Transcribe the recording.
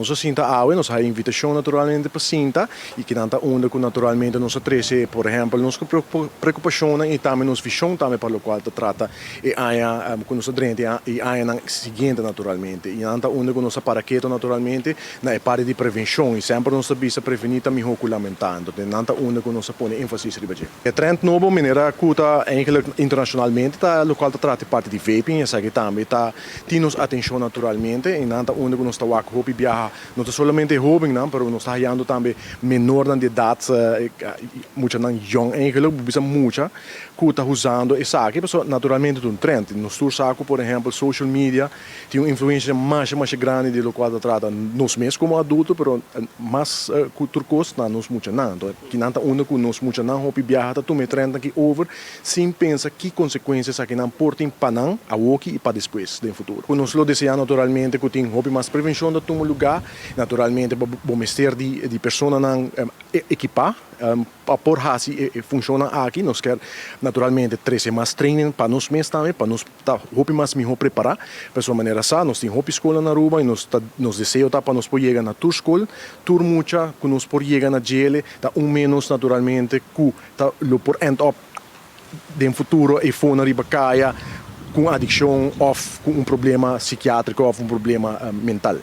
Nos a sinta awe, nos a haya invitacion naturalmente pa sinta y kinan ta unda cu naturalmente nos a trece, por ehempel, nos preocupacionnan y tambe nos vision tambe pa locual ta trata e aña cu nos a drenta y añanan siguiente naturalmente. Y nan ta unda cu nos a para keto naturalmente na e parti di prevencion y semper nos ta bisa preveni ta miho cu lamenta. Entonces nan ta unda cu nos a pone enfasis riba dje. E trend nobo manera cu ta eigenlijk internacionalmente ta locual ta trata e parti di vaping, esaki tambe ta tin nos atencion naturalmente y nan ta unda cu nos ta wak hopi biaha, no ta solamente hobennan, pero nos ta hayando tambe menornan di edad, muchanan jong eigenlijk, bo bisa mucha cu ta usando esaki, pasobra naturalmente ta un trend. Nos tur sa cu, por ehempel, social media tin un influencia masha masha grandi di locual ta trata nos mes como adulto, pero mas cu tur cos na nos muchanan. Entonces kinan ta unda cu nos muchanan hopi biaha ta tuma e trend aki over sin pensa ki consecuencia esakinan por tin pa nan awoki y pa despues den futuro. Cu nos lo desea naturalmente cu tin hopi mas prevencion ta tuma lugar, naturalmente bo mester di personanan equipa pa por haci e funcionnan aki. Nos kier naturalmente trece mas training pa nos mes tambe, pa nos ta hopi mas miho prepara. Pasobra manera sa, nos tin hopi scol na Aruba y nos deseo ta pa nos por yega na tur scol, tur mucha cu nos por yega na djele, ta un menos naturalmente cu ta lo por end up den futuro e fona riba caya cu adiccion of cu un problema psikiatrico of un problema mental.